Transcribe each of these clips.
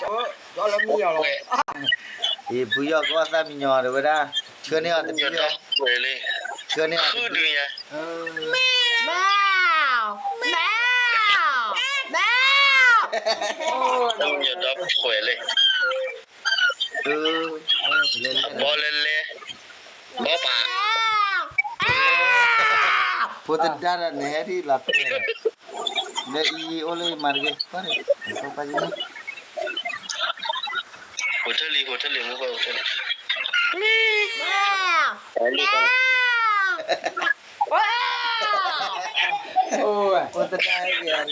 ဒီးလၢမံယီၤလီၤ. အံၤ ဖုယီၢ်ကီၢ်သၣ်မံညီၤတဲဝဲဒၣ်, ဆှၢန့ၢ်အီၤတဘံလီၤ, ဆှၢန့ၢ်အီၤတဘံလီၤ. မၢ, မၢ, မၢ, မၢ, မၢ, မၢ, ဘီလဲလဲ, ဘီပာ်, ဖိတဒါဒီးန့ၣ်ဟဲဒ်လီၤတဲာ်, လၢအံၤအိၣ်လၢမၤတဂ့ၤ, ကွၢ်န့ၣ်, ဖိပာ်က့ၤနီၤ, ဟိထၢၣ်လံ ဟိထၢၣ်လံ မူပှၢ်ဟိထၢၣ်လံ. အိၣ်ဝဲ ဖိတဒါဟဲက့ၤ,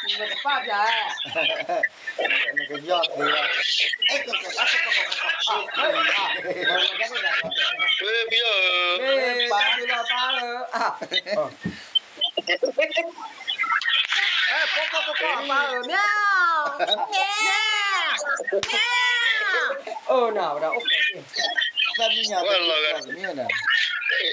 နကပာ်ဖျါ, နကယီၢ်သ့, ပှ့ၤပယီၤ, ပာ်လီၤပာ်လီၤ. အဲ ကိကိကိကိ အပၢ်ဧၢ, မၠၢ်, မၠၢ်, မၠၢ်, အိၣ်နၤဝဲဒၣ်အိၣ်ကဲ, သၣ်မံညီၤ,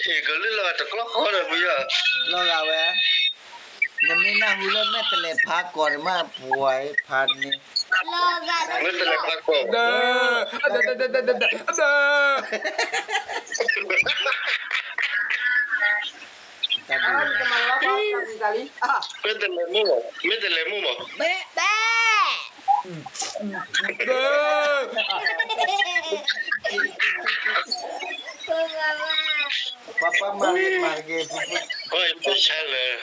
ကလုၢ်လီၤဂာ်တကျီဃီဒီးပယီၤ, လီၤဂာ်ဝဲ, နမ့ၢ်နၢ်ဟူလၢမဲာ်တလဲၤဖးကီးန့ၣ်မး ပှၤဖးန့ၣ်, မဲာ်တလဲၤဖးကီး တၢ်ဒုး, မ့ၢ်တလဲၤမုၢ်မး, မ့ၢ်တလဲၤမုၢ်မး, ဘဲ, ဘဲ, ပှၤပှၤမၤဂ့ၤမၤဂ့ၤ, ပှၤဆါလၢ, ပှၤဆါလၢ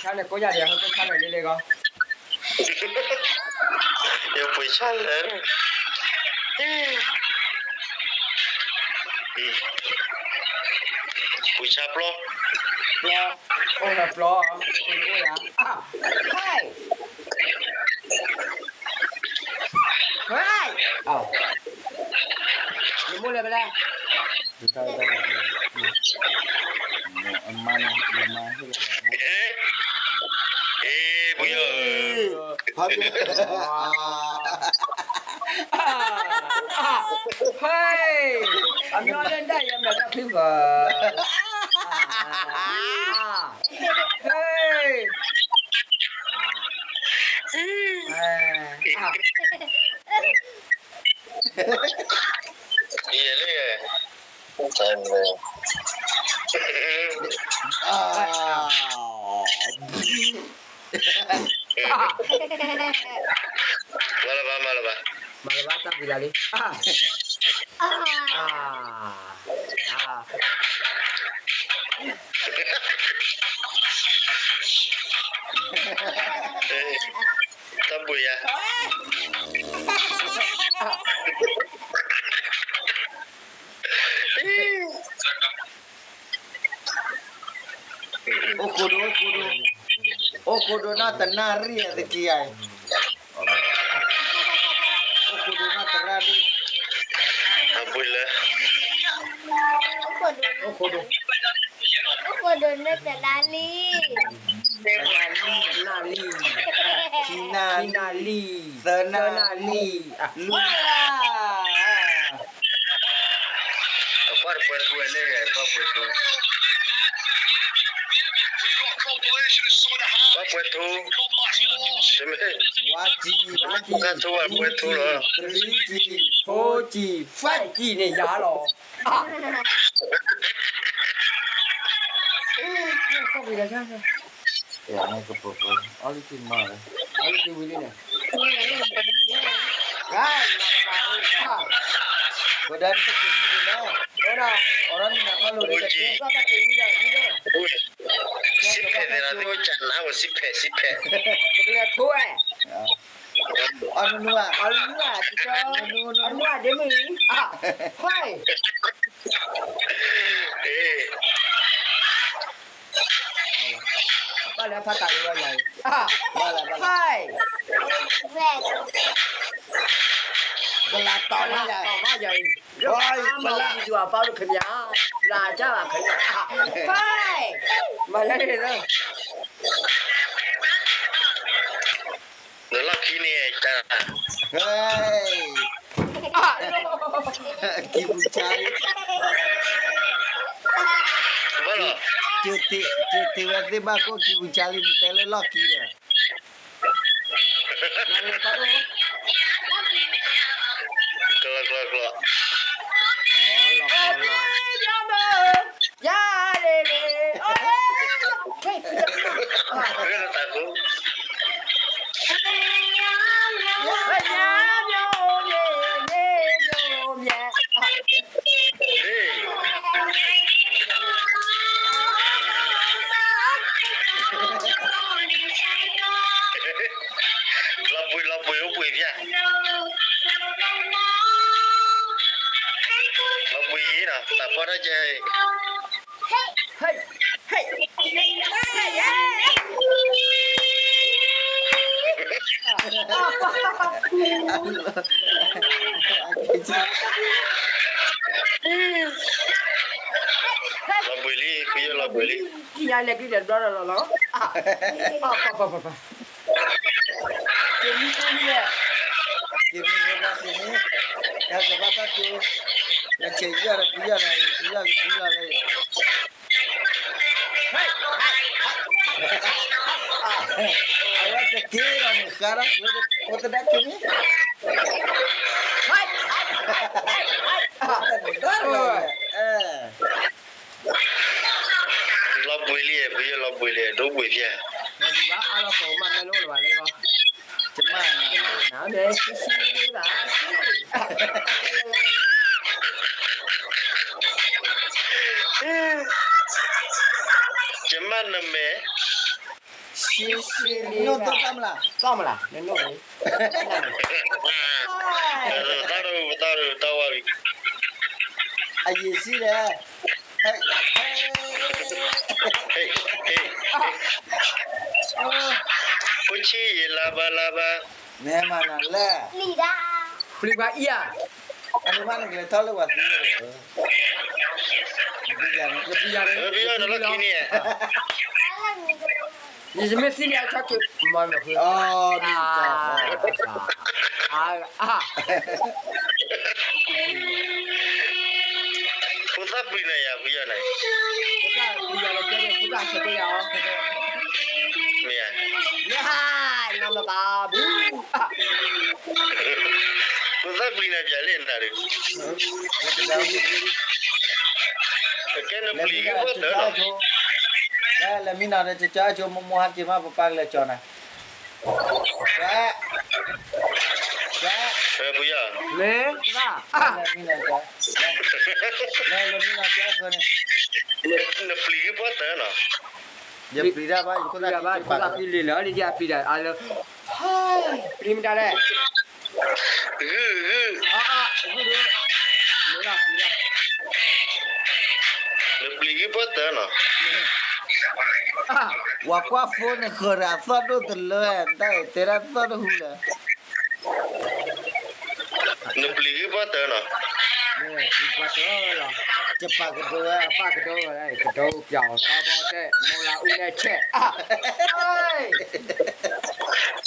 ကိးယၤဒံး, ပှၤဆါလၢလံလံကီး, ယပှၤဆါလၢ, ပှၤဆါပျီ, ပျီ, အိၣ်ဒီးပျီ, အိၣ်ယၤ, ဟဲ, ဟဲ, နမိၢ်လဲၤဖဲလဲၣ်, အမါန့ၣ်, အမါဟ့ၣ်လီၤ, ဟ့ၣ်, ပှၤယီၤ, ဟဲ, ဟဲ, အမါလၢဒၣ်ယၤမၤတၢ်ဖုၣ်ဘၣ်, ဟဲ, ဟဲ, ယဲလၢ, မၤလၢၤဘၣ်, မၤလၢၤဘၣ်, မၤလၢၤဘၣ်, တၢ်ဘှံးလၢလံ, တၢ်ဘှံးယၤ အိၣ်ခိးဒိၣ်, အိၣ်ခိးဒိၣ်, အိၣ်ခိးဒိၣ်နီၢ်တနၣ်ရံၣ်အသက့ယၤ, အိၣ်ခိးဒိၣ်နီၢ်တနၣ်ရံၣ်, အဘှံးလၢ, အိၣ်ခိးဒိၣ်, အိၣ်ခိးဒိၣ်နီၢ်တနၣ်ရံၣ်, တနၣ်ရံၣ်, ခံနၣ်ရံၣ်, သၢနၣ်ရံၣ်, လွံၢ်နၣ်ရံၣ်, အကွၢ်တပှဲၤထူဝဲလၢဂဲၤ ကွၢ်ပှဲၤထူ, ကွၢ်ပှဲၤထူ, တမ့ၢ်, ဝါကံ, ဝါကံ, တမ့ၢ်ကွၢ်ထူဝဲပှဲၤထူလီၤ, သရံကံ, ဖိကံ, ဖးကံန့ၣ်ယၤလီၤ. အီၣ်လံကပၤ, အီၣ်လံကမၤ, အီၣ်လံကဝံၤလံန့ၣ်, ဝဲဒၣ်တက့ၤမံန့ၣ်လီၤ, အီၣ်ဒီးနတက့ၤမံန့ၣ်လီၤ, စံးဖဲသ့ၣ်ဒီး သ့ၣ်အိၣ်ကနၣ်ဝဲ စံးဖဲ စံးဖဲ, ကလဲၤထိဝဲ အီၣ်နူနူဧါ, အီၣ်နူနူဧါ, အီၣ်နူနူဧါ, ဒ့မုၣ်, ဟဲ, ဘၣ်လၢဖးတၢ်လၢယၤအံၤ, ဟဲ, ဘလၤတီၢ်မးယၤအံၤ, ဘလၤတီၢ်မးယၤအံၤ, ဘလၤတီၢ်မးယၤအံၤ, လၢကၢ်ဘၣ်ခဲလၢာ်, ဟဲ, မၤလၢန့ၣ်လီၤ. နလီၢ်ခံန့ၣ်တၢ်, ဟဲ, ကံပူၤဆါ, ဘၣ်လီၤ, က့ၤထံၣ်ဝဲသ့ၣ်ဘၣ်ခိၣ်ခံပူၤ ဆါလံ နတဲလၢလီၢ်ခံဒီး ကျီကျီကျီ လီၤလီၤ ယၤလ့လ့ လီၤဘှံးလီၤဘှံးအိၣ်ဘှံးဖၠၣ် လီၤဘှံးအံၤနီၤ သးပှၢ်တၢ်ကဲ လီၤဘှံးလံ ဖုယီၢ်လီၤဘှံးလံ ကံၣ်ညါလဲၤကံၣ်လဲၤဘျီလီၤလီၤလီၤ က့ၤမံက့ၤမံ က့ၤမံက့ၤမံ တၢ်ကဘၣ်တၢ်က့ၤ နဆဲးယီၢ်ဒီးဖုယီၢ်ဒီး ဖုယီၢ်ကသံလီၤလၢ အဝဲတက့ၤလီၤန့ၣ် ဃါထီၣ် အိၣ်တဒၣ်က့ၤမံ တဒၣ်လီၤ လီၤဘှံးလံ ဖုယီၢ်လီၤဘှံးလံ ဒိဘှံးဖၠၣ် နဘၣ်အါလီၤကိးမး မ့ၢ်လိၣ်လၢၤဘၣ်လၢဂီၢ် ကမၣ်နၤ နမ့ၢ်ဆံဆံလံဒၣ် ကမၣ်နမဲာ် ဆံဆံလံ နိၣ်တိၢ်သီမလၢ် သီမလၢ် နနိၣ်လံ သီတၢ်ဝါဝံၤ အယံာ်ဆံလဲၣ် ဖိဆံးယံာ်လါဘါလါဘါ မ့ၢ်မၤနၤလဲၣ် ပျံၤပှၤအံၤဧါ အန့ၣ်မးနကလဲၤထီၣ်လၢပှၤသံ နပျံၤယၤန့ၣ် နပျံၤယၤန့ၣ် နပျံၤယၤန့ၣ်လီၢ်ခံန့ၣ် ယမ့ၢ်သံန့ၣ် အဆီၣ်ထွဲ မၤမၤဖု မ့ၢ်တၢ် ဖိသၣ်ပျံၤနၤယၤ ဖုယီၢ်န့ၣ် ဖိသၣ်ပျံၤနၤယၤ ဖိသၣ်ဆဲးကဲယၤအီၤ မ့ၢ်ဧါ မ့ၢ်ဟါ နမၤဘၣ်ဘူး ဖိသၣ်ပျံၤနၤယၤလၢနတၢ်ဒီး ကဲနပျံၤဂ့ၢ်ဘီၣ်တၢ်နီၤ လဲၤမံနီၤဒီး ကကၠီဆိမိၢ်မိၢ်ဟဲက့ၤမး ပပၢ်ကလဲၤကၠီနၤ ကဲ ကဲ ဖုယီၢ် မ့ၢ် လဲၤမံနီၤကၠီ လဲၤမံနီၤကၠီဃၢၤန့ၣ် နပျံၤဂ့ၢ်ဘီၣ်တၢ်နီၤ ယပျံၤတၢ်ဘၣ် ယခိၣ်သၣ်ပျံၤ ယခိၣ်သၣ်ပျံၤလံလၢ လၢယပျံၤတၢ်အါလၢ ပျံၤမတၤလဲၣ် ဂုၢ်ဂုၢ် အါအါ ဂုၢ်ဒိၣ် မ့ၢ်လီၤပျံၤတၢ် နပျံၤဂ့ၢ်ဘီၣ်တၢ်နီၤ ဝၤကွၢ်ဖိန့ၣ်ဃၢၤဒီးအသီၣ်ဒိၣ်တလၢ တၢ်အံၤတဲဒၣ်သီၣ်တဟူလၢ နပျံၤဂ့ၢ်ဘီၣ်တၢ်နီၤ ယပာ်ကဒိဝဲ ပာ်ကဒိဝဲ ကဒိပျီၤသီဘီၣ်တဲ မိၢ်လၤအူနဲၣ်ဆဲး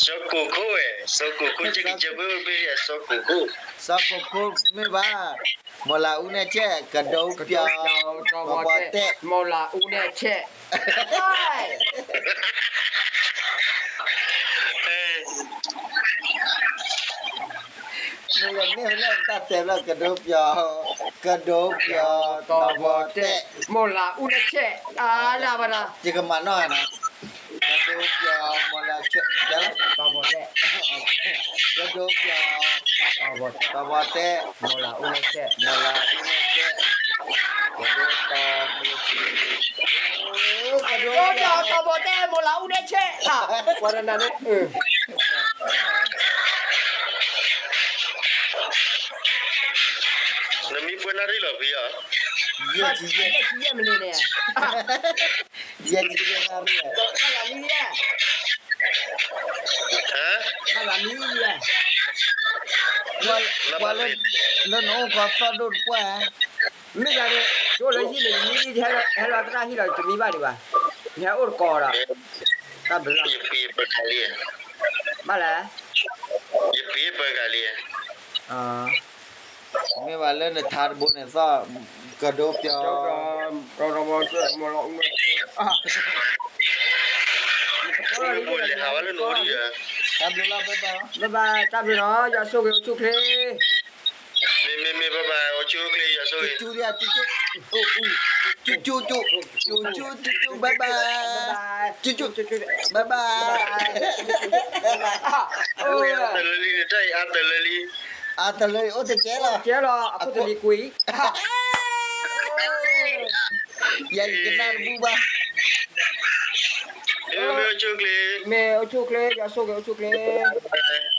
စီၤကိၢ်ခိၣ်ဝဲ စီၤကိၢ်ခိၣ် ကကစၢၢ်ဘ့ၣ်ဝဲဘ့ၣ် စီၤကိၢ်ခိၣ် စီၤကိၢ်ခိၣ်မ့ၢ်ဘၣ် မိၢ်လၤအူနဲၣ်ဆဲး ကဒိပျီၤ သီဘီၣ်တဲ မိၢ်လၤအူနဲၣ်ဆဲး မ့ၢ်လၢမ့ၢ်လၢတၢ်တဲဘျီ ကဒိပျီၤ ကဒိပျီၤ သီဘီၣ်တဲ မိၢ်လၤအူနဲၣ်ဆဲး အါဒၣ်ဘၣ်ဒၣ် ယကမၤနီၣ်ဧါနီၤ ကဒိပျီၤ မိၢ်လၤဆဲး သီဘီၣ်တဲ ကဒိပျီၤ သီဘီၣ်တဲ မိၢ်လၤအူနဲၣ်ဆဲး မိၢ်လၤအူနဲၣ်ဆဲး ကဒိပျီၤ ကဒိပျီၤ သီဘီၣ်တဲ မိၢ်လၤအူနဲၣ်ဆဲး ပှၤတနၤန့ၣ် နမံပှဲၤနၣ်ရံၣ်လီၤဖံဧါ ယဲၢ်ဆံယဲၢ် ယဲၢ်ဆံယဲၢ်မံးနံးန့ၣ် ယဲၢ်ဆံယဲၢ်နၣ်ရံၣ် ဘၣ်လီၤမံလံ ဟါ ဘၣ်လီၤမံလံ ပှၤလၢ လၢနအိၣ်ကီၢ်သီၣ်ဒိၣ်တပှၢ် မ့ၢ်ဂၤန့ၣ် ကၠိလၢဟံၣ်န့ၣ် နမံလံ ဟဲလီၤသရၣ်ဟံၣ်လီၤ တမံဘၣ်ဒံးဘၣ် နဟဲအိၣ်တကီးဒီး တၢ်ဘျုးလီၤ ယပံၤပကၤလံ ဘၣ်လဲၣ် ယပံၤပကၤလံ မ့ၢ်ဘၣ်လၢနထါတဘိန့ၣ်သီၣ် ကဒိပျီၤ ဘၣ်ဘၣ် တၢ်ဘျုးလီၤ bye bye နီၤ ယွၤဆိၣ်ဂ့ၤအိၣ်ဆူၣ်ချ့ မ့မ့မ့ၢ် bye bye အိၣ်ဆူၣ်အိၣ်ချ့ ယွၤဆိၣ်ဂ့ၤ ကၠူကၠူ bye bye ကၠူကၠူ bye bye ကၠူကၠူ bye bye အါတလၢလံ နတၢ်အံၤအါတလၢလံ အါတလၢလံ အိၣ်တကဲလီၤ ကဲလီၤ အခိၣ်တလံၤကွံာ် ယၤယကနၣ်တဘူၣ်ဘၣ် မ့ၢ်အိၣ်ဆူၣ်ချ့ မ့ၢ်အိၣ်ဆူၣ်ချ့ ယွၤဆိၣ်ဂ့ၤအိၣ်ဆူၣ်ချ့